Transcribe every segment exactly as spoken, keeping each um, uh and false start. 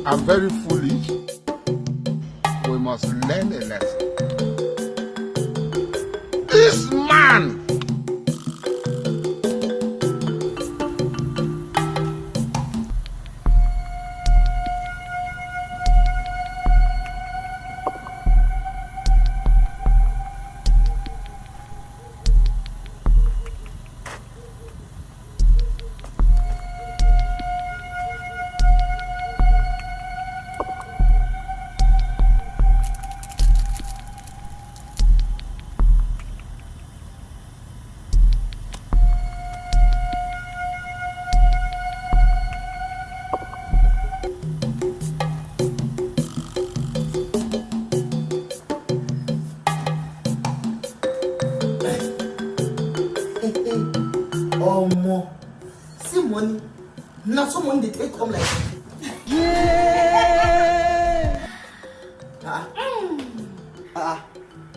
I'm very foolish. We must learn a lesson. This man! Omo, see money. Na so money dey take come like. Ah, ah.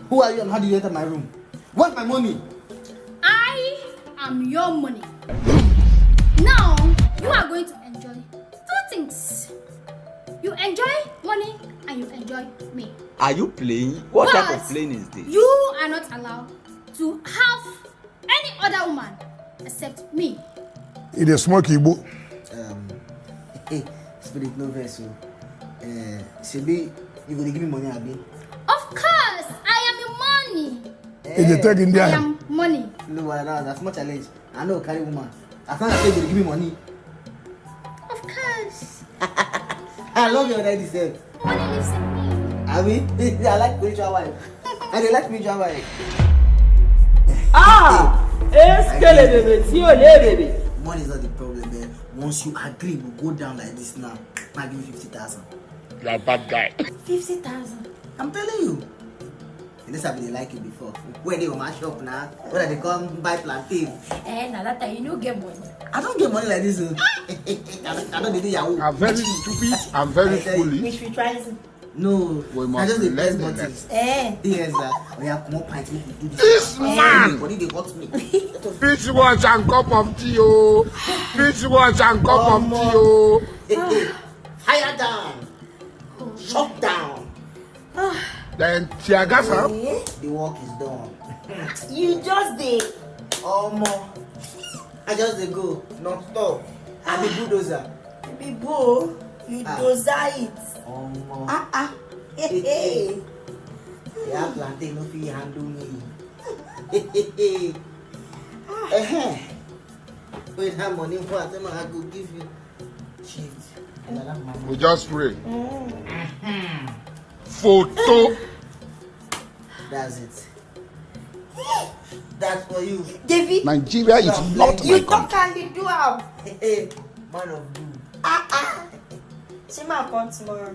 Who are you and how do you enter my room? Where's my money? I am your money. Now, you are going to enjoy two things. You enjoy money and you enjoy me. Are you playing? What type of playing is this? You are not allowed to have any other woman except me. E dey smoke igbo. Um, spirit no vex o. Uh, shebi you go dey give me money, abi? Of course, I am your money. E dey take India. I am money. No, I don't. That's my challenge. I no carry woman. As long as you go dey give me money. Of course. I love you already, sef. Money lives in me. I mean, I like spiritual wife. I dey like spiritual wife. Ah! Eskelebebe, tí ò lè bèbè. Money is not the problem, eh? Once you agree, we go down like this now. I'll give you fifty thousand. You are a bad guy. Fifty thousand. I'm telling you. This I be dey like you before. Where they go my shop now? Where they come buy plantain? Eh, na that time you no get money. I don't get money like this o. I don't, I don't dey do yahoo. I'm very stupid. I'm very foolish. We should try this. No, we must just dey learn press the buttons. Eh. Yes, sir. Oya, comot pint, make we do this. This man! Body dey hurt me. Fish wash and cup of tea o. Fish wash and cup of tea o. Hey, hey. Fire down. Shut down. Then tear gas am. Eh? The work is done. You just dey. Omo. I just dey go. Non stop. I be bulldozer. You be bull. You dozer it. Omo. Ah, ah. Hey, hey. Yeah, plantain no fit handle me. Ehe. Wait, that money for I tell you, I go give you. Shit. Another man. We just pray. Photo. That's it. That's for you. David, Nigeria is not you my talk country. And you do am. Man of good. Ah, ah. See my come tomorrow.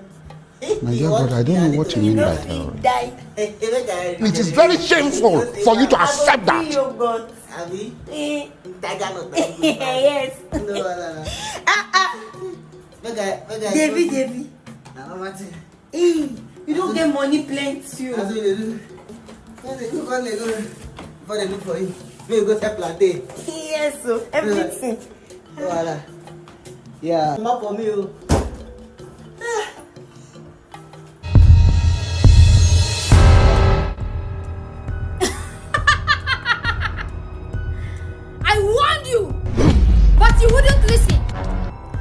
My dear brother, I don't know what you mean by terror. Die. It is very shameful for you to accept that. I go be your God. Abi? Eh. Tiger nut. Yes. No, no, no. Ah, ah. Make I, make I Devi, go. Devi. Na normal thing. Eh, you don't get money plenty. That's what they do. When they do, when they go, before they look for you, make you go sell plantain. Yes, so everything. No, no. Wahala. Yeah. Come up for me, oh. I warned you, but you wouldn't listen.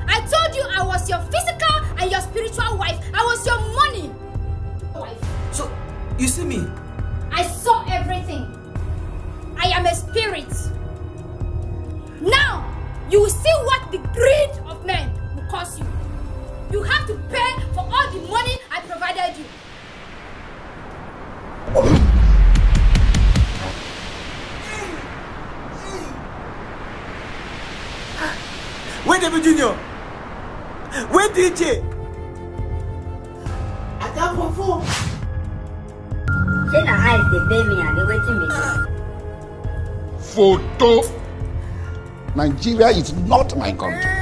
I told you I was your physical and your spiritual wife. I was your money. Wife. So, you see me? I saw everything. I am a spirit. Now, you will see what the greed of men will cause you. You have to pay for all the money I provided you. Where David Junior? Where D J? I can't perform. Say na eyes dey pay me and dey waiting me. Photo. Nigeria is not my country.